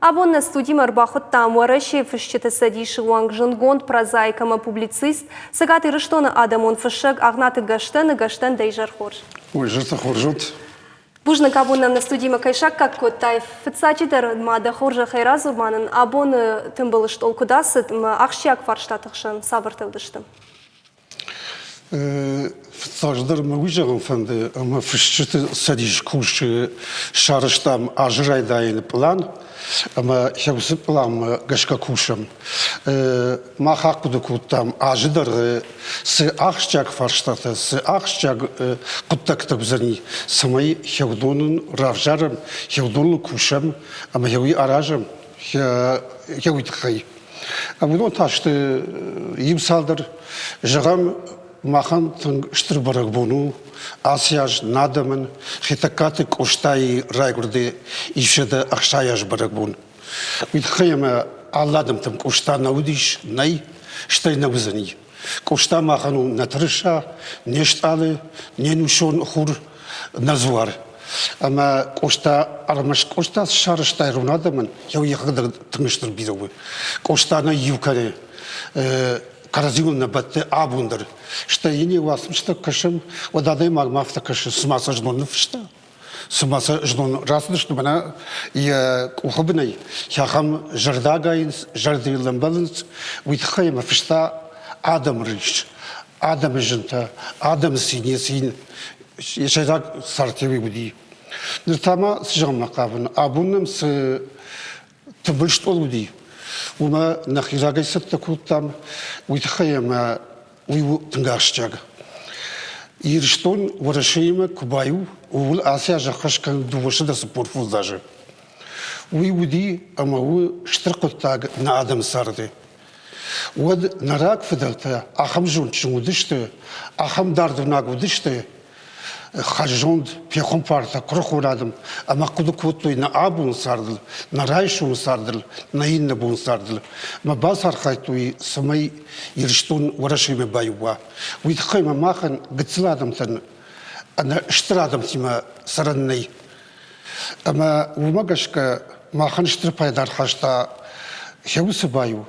Абон нӕ студимӕ ӕрбахуыдтам Уӕрӕсейы фысджыты цӕдисы уӕнг, зындгонд прозаик ӕмӕ публицист, Цӕгат Ирыстоны адӕмон фыссӕг Агънаты Гӕстӕны. Гӕстӕн, дӕ изӕр хорз. Ой, зӕрдӕ хорз уыд. Бузныг, абон нӕм нӕ студимӕ кӕй саккаг кодтай. Фыццаджыдӕр ма дӕ хорзӕхӕй радзур ма нын, абоны тымбыл стъол куыд ацыд ӕмӕ ахсджиаг фарстаты хсӕн цавӕртӕ уыдысты? Фыццаджыдӕр мӕ уый зӕгъын фӕнды, ӕмӕ фысджыты цӕдис кусджы сарӕзтам азы райдайӕны пълан ӕмӕ сӕ уыцы пъланмӕ гӕсгӕ кусӕм. Мах ахъуыды кодтам, азы дӕргъы цы ахсджиаг фарстатӕ, цы ахсджиаг хъуыддӕгтӕ уыдзӕни, цӕмӕй хӕудонын равзарӕм, хӕудоныл кусӕм ӕмӕ уый аразӕм уый тыххӕй. Уыдон та сты иу цалдӕр, зӕгъӕм, махӕн тынг стыр бӕрӕгбон у ацы аз нӕ адӕмӕн Хетӕгкаты Къостайы райгуырды исӕдӕ 60 аз бӕрӕгбон. Уый тыххӕй ӕмӕ алы адӕмтӕм Къоста нӕ уыдис, нӕй, стӕй нӕ уыдзӕни. Къоста махӕн у нӕ тырыса, не стъалы, не нусон хур, нӕ дзуар. Ӕмӕ Къоста, ӕрмӕст Къоста цы сарӕзта ирон адӕмӕн, йӕ йӕхӕдӕг тынг стыр бирӕ у. Къоста нӕ иу кӕны, кӕрӕдзиуыл нӕ бӕтты абон дӕр. Стӕй йын йӕ уацмыстӕ кӕсӕм, уӕд адӕймагмӕ афтӕ кӕсы, цыма сӕ знон ныффыста. Цыма сӕ знон рацыдысты мӕнӕ йӕ къухы бынӕй, ахӕм зӕрдӕ агайынц, зӕрдӕйыл ӕмбӕлынц, уый тыххӕй ӕмӕ фыста адӕмы рис, адӕмы зынтӕ, адӕмы цин, йӕ цин йӕ сӕйраг цардтӕ уыди. Ныр та ма цы зӕгъынмӕ хъавын, абон нӕм цы тымбыл стъол уыди, уымӕ нӕхи рагӕй цӕттӕ кодтам, уый тыххӕй ӕмӕ уый у тынг ахсджиаг. Ирыстон Уӕрӕсеимӕ куы баиу, ууыл ацы аз ӕххӕст кӕны 245 азы. Уый уыди ӕмӕ у стыр хъуыддаг нӕ адӕмы царды. Уӕд нӕ рагфыдӕлтӕ ахӕм зондджын уыдысты, ахӕм дардвынаг уыдысты, хӕрзонд пехуымпартӕ, куырыхон адӕм ӕмӕ хъуыды кодтой нӕ абоны цардыл, нӕ райсомы цардыл, нӕ иннӕ бон цардыл. Ӕмӕ бацархайдтой, цӕмӕй Ирыстон Уӕрӕсемӕ баиу уа. Уый тыххӕй ма махӕн, гыццыл адӕмтӕн, ӕнӕ стыр адӕмтимӕ цӕрӕн нӕй. Ӕмӕ уымӕ гӕсгӕ махӕн стыр пайда ӕрхаста уыцы баиу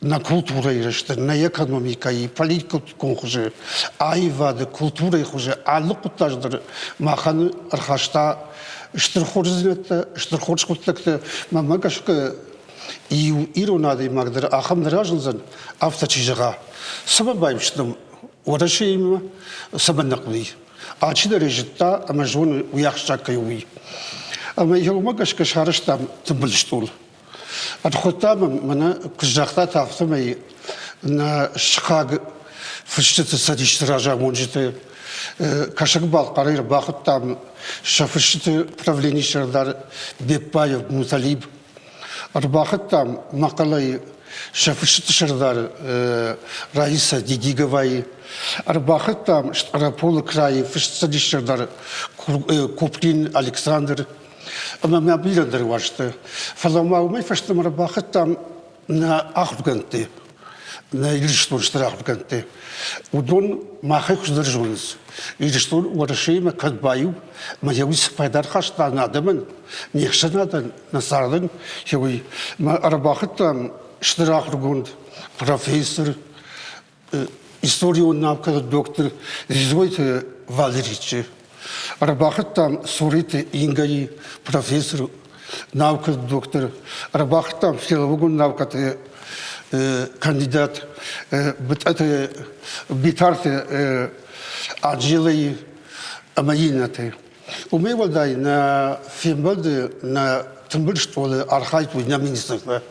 нӕ культурӕйы рӕзты, нӕ экономикӕйы, политикон хуызы, аивады, культурӕйы хуызы алы хъуыддаджы дӕр махӕн ӕрхаста стыр хорздзинӕдтӕ, стыр хорз хъуыддӕгтӕ. Мӕнмӕ гӕсгӕ, иу ирон адӕймаг дӕр ахӕм нӕ разындзӕн, афтӕ чи зӕгъа, цӕмӕн баиу стӕм Уӕрӕсеимӕ, цӕмӕн нӕ хъуыди. Алчидӕр ӕй зыдта ӕмӕ зоны, уый ахсджиаг кӕй у, уый. Ӕмӕ йӕ уымӕ гӕсгӕ сарӕзтам тымбыл стъол. Ӕрхуыдта мӕм, мӕнӕ куы загътат, афтӕмӕй нӕ сыхаг фысджыты цӕдисты разамонджыты Кӕсӕг-Балхъарӕй ӕрбахуыдтам сӕ фысджыты правленийы сӕрдар Беппаев Муталиб. Ӕрбахуыдтам Мӕхъӕлӕй сӕ фысджыты сӕрдар Раиса Дидиговайы. Ӕрбахуыдтам Стъараполы крайы фысджыты сӕрдар Куприн Александр. Ӕмӕ мӕ бирӕ дӕр уарзты. Фӕлӕ ма уымӕй фӕстӕмӕ ӕрбахуыдтам нӕ ахуыргӕндты, нӕ Ирыстоны стыр ахуыргӕндты. Уыдон махӕй хуыздӕр зонынц. Ирыстон Уӕрӕсеимӕ кӕд баиу, ӕмӕ йӕ уый цы пайда ӕрхаста нӕ адӕмӕн, не хсӕнадӕн, нӕ цардӕн, уый. Мӕ ӕрбахуыдтам стыр ахуыргонд, профессор, историон наукӕты доктор Дзидзойты Валеричы. Ӕрбахуыдтам Цориты Ингайы профессор, наукӕты доктор, ӕрбахуыдтам филологон наукӕты кандидат Бытъӕты Битарты Анжелӕйы ӕмӕ иннӕты. Уымӕй уӕлдай нӕ фембӕлды нӕ тымбыл стъолы архайдтой нӕ министртӕ.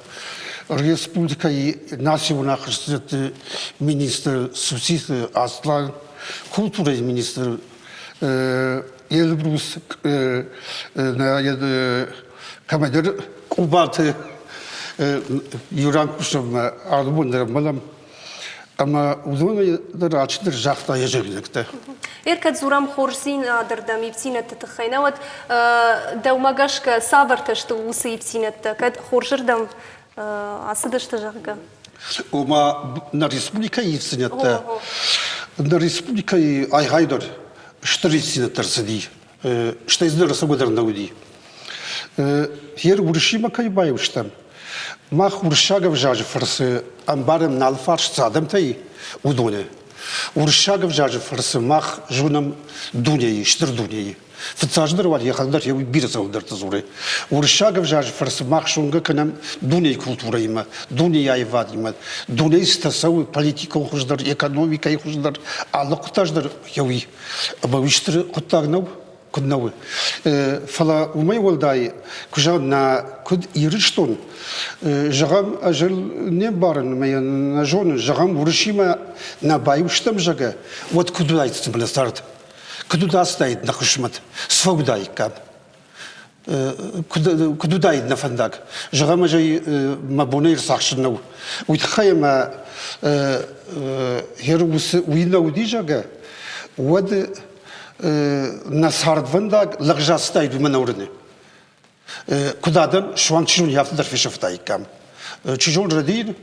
Республикӕйы национ ахуырдзинӕдты министр Суситы Аслан, культурӕйы министр Эльбрус кӕмӕдӕр Къубалты Юран Кусовмӕ алы дӕр ӕмбӕлӕм. Ӕмӕ уыдонӕй дӕр алчидӕр загъта йӕ зӕгъинӕгтӕ. Ӕркӕд дзурӕм хорздзинадырдӕм ивддзинӕдты тыххӕй, науӕд дӕумӕ гӕсгӕ цавӕртӕ сты уыцы ивддзинӕдтӕ, кӕд хорзырдӕм ацыдысты, зӕгъгӕ? Ома нӕ республикӕйы ивддзинӕдтӕ, нӕ республикӕйы айгъайдӕр стыр ивддзинӕдтӕ ӕрцыди, стӕй дзы дӕр цӕугӕ дӕр нӕ уыди. Ер Уырысимӕ кӕй баиу стӕм, мах уырыссаг ӕвзаджы фӕрцы ӕмбарӕм нал фарст цы адӕмтӕй, уыдоны. Уырыссаг ӕвзаджы фӕрцы мах зонӕм дунейы, стыр дунейы. Фыццаджыдӕр уал йӕхӕдӕг дӕр бирӕ цӕуылдӕрты дзуры. Уырыссаг ӕвзаджы фӕрцы мах зонгӕ кӕнӕм дунейы культурӕимӕ, дунейы аивадимӕ, дунейы цытӕ цӕуы политикон хуыздӕр, экономикӕйы хуыздӕр, алы хъуыддаджы дӕр уый. Ӕмӕ уый стыр хъуыддаг нӕу? Куыд нӕ у. Фӕлӕ уымӕй уӕлдай, куы зӕгъын, нӕ куыд Ирыстон, зӕгъӕм, ӕз ыл не мбарын ӕмӕ йӕ нӕ зонын, зӕгъӕм, Уырысимӕ нӕ баиу стӕм, зӕгъгӕ, уӕд куыд уыдаид цымӕ нӕ цард? Куыд уыд нӕ хъысмӕт? Цы фӕуыдаиккам? Куыд уыдаид нӕ фӕндаг? Зӕгъӕм, ӕз ӕй мӕ бонӕй ӕрцахсын нӕу. Уый тыххӕй ӕмӕ уый нӕ уыди, зӕгъгӕ, уӕд нӕ цардвӕндаг лӕгъзацыдаид уымӕ нӕ уырны. Куыд адӕм, суанг чи зоны, афтӕ дӕр фесӕфтаиккам. Чи зоны, рӕдийын,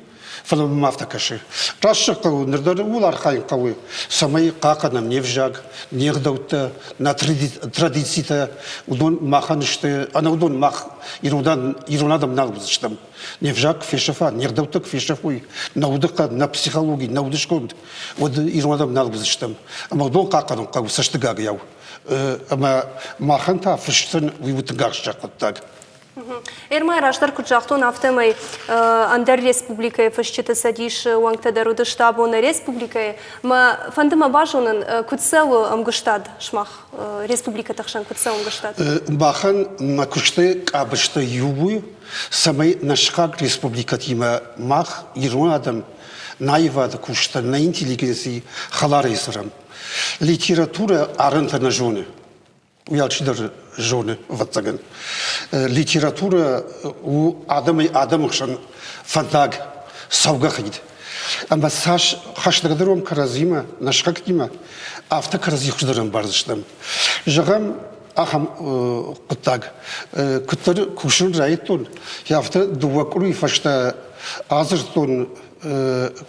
фӕлӕ мӕм афтӕ кӕсы. Раст хъӕуы, ныр дӕр ууыл архайын хъӕуы, цӕмӕй хъахъхъӕнӕм не взаг, не гъдӕуттӕ, нӕ традицитӕ. Уыдон махӕн сты, ӕнӕ уыдон мах ирон адӕм нал уыдзыстӕм. Не взаг куы фесӕфа, не гъдӕуттӕ куы фесӕфой, нӕ удыхъӕд, нӕ психологи, нӕ удысконд, уӕд ирон адӕм нал уыдзыстӕм. Ӕмӕ уыдон хъахъхъӕнын хъӕуы цӕстыгагыйау. Ӕмӕ махӕн та фыстӕн уый у тынг ахсджиаг хъуыддаг. Эрмӕ раздӕр куыд загътон, афтӕмӕй ӕндӕр республикӕйы фысджыты цӕдисы уӕнгтӕ дӕр уыдысты абон нӕ республикӕйы. Мӕ фӕнды мӕ базонын, куыд цӕуы ӕмгуыстад сымах республикӕты хсӕн, куыд цӕуы ӕмгуыстад? Махӕн нӕ куысты къабӕзтӕ иу у, цӕмӕй нӕ сыхаг республикӕтимӕ мах, ирон адӕм, нӕ аивады кусджытӕ, нӕ интеллигенци хӕларӕй цӕрӕм. Литературӕ арӕнтӕ нӕ зоны. Уый алчидӕр зоны, ӕвӕццӕгӕн. Литературӕ у адӕмӕй адӕмы хсӕн фӕндаг, цӕугӕ хид. Ӕмӕ цас хӕстӕгдӕр уӕм кӕрӕдзимӕ, нӕ сыхӕгтимӕ, афтӕ кӕрӕдзи хуыздӕр ӕмбардзыстӕм. Зӕгъӕм, ахӕм хъуыддаг. Куыддӕр кусын райдыдтон, афтӕ дыууӕ къуырийы фӕстӕ адзырдтон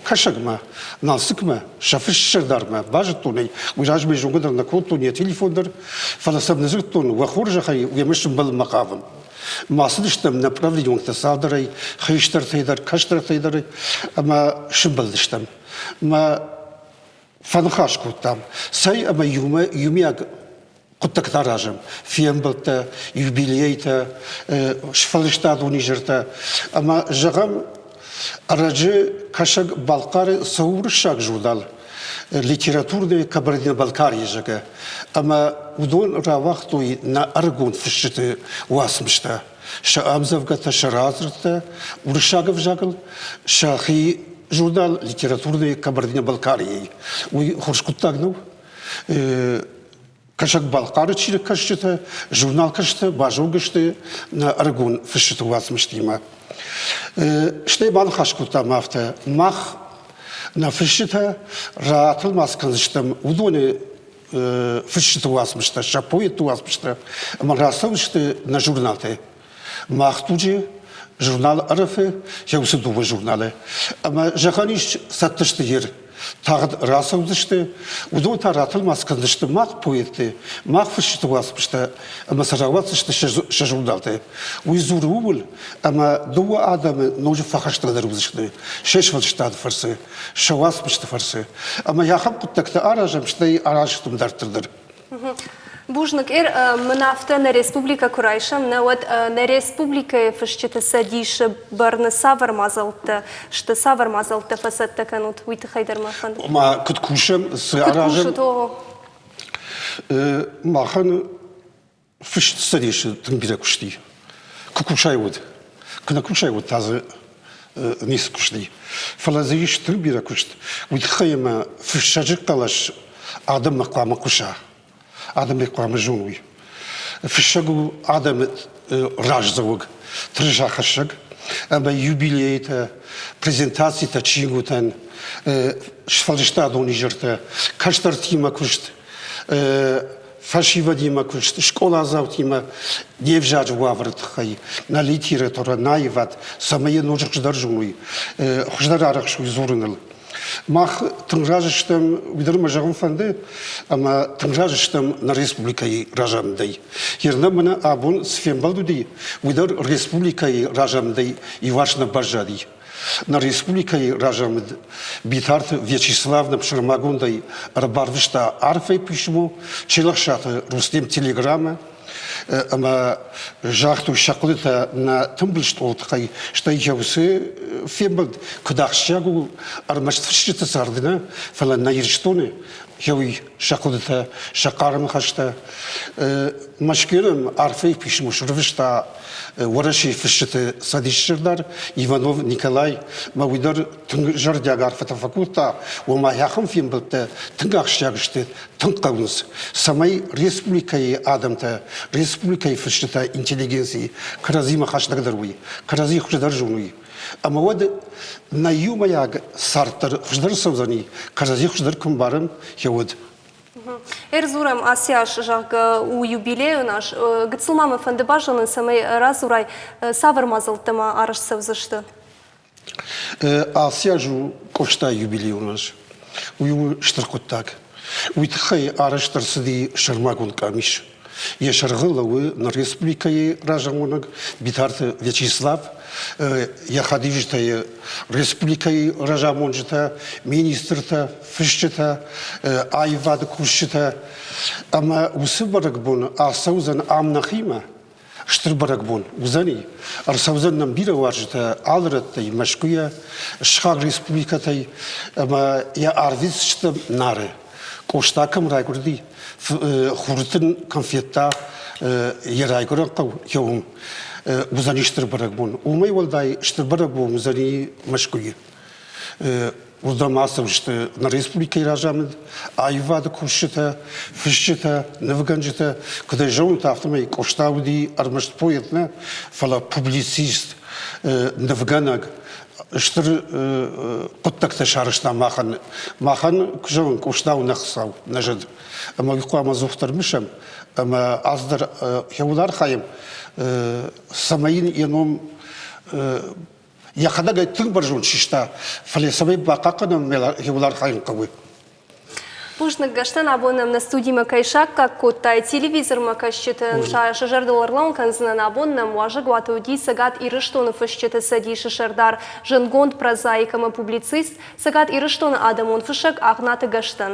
кӕсӕгмӕ, Налцыкмӕ, сӕ фыссӕрдармӕ базыдтон ӕй, уый размӕ зонгӕ дӕр нӕ кодтон, йӕ телефон дӕр, фӕлӕ сӕм нӕ дзырдтон, уӕ хорзӕхӕй уемӕ сымбӕлынмӕ хъавын. Ма цыдыстӕм нӕ правленионтӕ цалдӕрӕй, хистӕртӕй дӕр, кӕстӕртӕй дӕр, ӕмӕ сымбӕлдыстӕм. Мӕ фӕныхас кодтам, цӕй ӕмӕ иумӕ иумиаг хъуыддӕгтӕ аразӕм, фембӕлдтӕ, юбилейтӕ, сфӕлдыстадон изӕртӕ. Ӕмӕ зӕгъӕм, ӕрӕджы Кӕсӕг-Балхъары цӕуы уырыссаг журнал «Литературная Кабардино-Балкария», зӕгъгӕ, ӕмӕ уыдон рауагътой нӕ ӕрыгон фысджыты уацмыстӕ, сӕ ӕмдзӕвгӕтӕ, сӕ радзырдтӕ уырыссаг ӕвзагыл, сӕхи журнал «Литературная Кабардино-Балкария». Уый хорз хъуыддаг нӕу? Кӕсӕг-Балхъары чиныгкӕсджытӕ, журналкӕсджытӕ базонгӕ сты нӕ ӕрыгон фысджыты уацмыстимӕ. Стӕй баныхас кодтам афтӕ, мах нӕ фысджытӕ ратӕлмац кӕндзыстӕм уыдоны фысджыты уацмыстӕ, сӕ поэтты уацмыстӕ ӕмӕ рацӕудзысты нӕ журналтӕ. Мах дуджы журнал РФ-ы, йӕ уыцы дыууӕ журналы. Ӕмӕ зӕгъӕн ис, цӕттӕ сты ер. Тагъд рацӕудзысты, уыдон та ратӕлмац кӕндзысты мах поэтты, мах фысджыты уацмыстӕ ӕмӕ сӕ рауадздзысты сӕ журналтӕ. Уый дзуры ууыл, ӕмӕ дыууӕ адӕмы ноджы фӕхӕстӕгдӕр уыдзысты се сфӕлдыстады фӕрцы, сӕ уацмысты фӕрцы. Ӕмӕ ахӕм хъуыддӕгтӕ аразӕм, стӕй араздзыстӕм дарддӕр дӕр. Бузныг, Эр, мын афтӕ нӕ республикӕ куы райсӕм, нӕ уӕд нӕ республикӕйы фысджыты цӕдисы бӕрны цавӕр мадзӕлттӕ сты, цавӕр мадзӕлттӕ фӕцӕттӕ кӕнут, уый тыххӕй дӕр мӕ фӕнды. Ома, куыд кусӕм, цы аразӕм? Махӕн Фыст цӕдисы тынг бирӕ куыст и. Куы кусай, уӕд. Куы нӕ кусай, уӕд та дзы ницы куыст и. Фӕлӕ дзы ис тынг бирӕ куыст. Уый тыххӕй ӕмӕ фыссӕджы хъӕлӕс адӕммӕ хъуамӕ хъуса. Адӕмӕй хъуамӕ зоной. Фыссӕг у адӕмы раздзӕуӕг, тырысахӕссӕг ӕмӕ юбилейтӕ, презентацитӕ чингуытӕн, сфӕлдыстадон изӕртӕ, кӕстӕртимӕ куыст, фӕсивӕдимӕ куыст, скъоладзаутимӕ не взаджы уавӕры тыххӕй, нӕ литературӕ, нӕ аивад, цӕмӕй йӕ ноджы хуыздӕр зоной, хуыздӕр арӕхсой дзурыныл. Мах тынг разы стӕм, уый дӕр мӕ зӕгъын фӕнды, ӕмӕ тынг разы стӕм нӕ республикӕйы разамындӕй. Йе мӕнӕ абон цы фембӕлд уыди, уый дӕр республикӕйы разамындӕй иуварс нӕ баззади. Нӕ республикӕйы разамынд Битарты Вячеслав нӕм сӕрмагондӕй ӕрбарвыста арфӕйы писмо Челӕхсаты Рустем телеграммӕ ӕмӕ загътой сӕ хъуыдытӕ нӕ тымбыл стъолы тыххӕй, стӕй йӕ уыцы фембӕлд куыд ахсджиаг у ӕрмӕст фысджыты царды нӕ, фӕлӕ нӕ Ирыстоны уый сӕ хъуыдытӕ, сӕ хъарм ныхӕстӕ. Мӕскуыйы арфӕйы писмо сырвыста Уӕрӕсейы фысджыты цӕдисы сӕрдар Иванов Николай мӕ уый дӕр тынг зӕрдиаг арфӕтӕ фӕкодта, ома ахӕм фембӕлдтӕ тынг ахсджиаг сты, тынг хъӕуынц, цӕмӕй республикӕйы адӕмтӕ, республикӕйы фысджытӕ, интеллигенци кӕрӕдзимӕ хӕстӕгдӕр уой, кӕрӕдзи хуыздӕр зоной. Ӕмӕ уӕд нӕ иумӕйаг цард дӕр хуыздӕр цӕудзӕни, кӕрӕдзи хуыздӕр куы мбарӕм, уӕд. Ӕрдзурӕм ацы аз, зӕгъгӕ, у юбилейон аз. Гыццыл ма мӕ фӕнды базонын, цӕмӕй радзурай, цавӕр мадзӕлттӕ ма арӕзт цӕудзысты? Ацы аз у Къостайы юбилейон аз. Уый у стыр хъуыддаг. Уый тыххӕй арӕзт ӕрцыди сӕрмагонд къамис. Йӕ сӕргъы лӕууы нӕ республикӕйы разамонӕг Битарты Вячеслав, йӕ хӕдивджытӕ республикӕйы разамонджытӕ, министртӕ, фысджытӕ, аивады кусджытӕ. Ӕмӕ уыцы бӕрӕгбон ацӕудзӕн ам нӕхимӕ, стыр бӕрӕгбон уыдзӕни. Ӕрцӕудзӕн нӕм бирӕ уазджытӕ алы рӕттӕй, Мӕскуыйӕ, сыхаг республикӕтӕй ӕмӕ йӕ арвитдзыстӕм Нары. Къоста кӕм райгуырди, хуры тын кӕм федта йӕ райгуырӕн хъӕу, йӕ уым уыдзӕни стыр бӕрӕгбон. Уымӕй уӕлдай стыр бӕрӕгбон уыдзӕни Мӕскуыйы. Уырдӕм ацӕудзысты нӕ республикӕйы разамынд, аивады кусджытӕ, фысджытӕ, нывгӕнджытӕ. Куыд ӕй зонут, афтӕмӕй Къоста уыди ӕрмӕст поэт нӕ, фӕлӕ публицист, нывгӕнӕг, стыр хъуыддӕгтӕ сарӕзта махӕн. Махӕн, куы зӕгъын, Къоста у нӕ Хуыцау, нӕ зӕд. Ӕмӕ уый хъуамӕ ӕдзухдӕр мысӕм ӕмӕ аз дӕр хиуыл архайӕм, цӕмӕй йын йӕ ном йӕхӕдӕг ӕй тынг бӕрзонд систа, фӕлӕ цӕмӕй бахъахъхъӕнӕм хиуыл архайын хъӕуы. Бузныг, Гӕстӕн, абон нӕм нӕ студимӕ кӕй саккаг кодтай, телевизормӕ кӕсджытӕн сӕ зӕрдыл ӕрлӕууын кӕндзынӕн, абон нӕм уазӕгуаты уыди Цӕгат Ирыстоны фысджыты цӕдисы сӕрдар, зындгонд прозаик ӕмӕ публицист, Цӕгат Ирыстоны адӕмон фыссӕг Агънаты Гӕстӕн.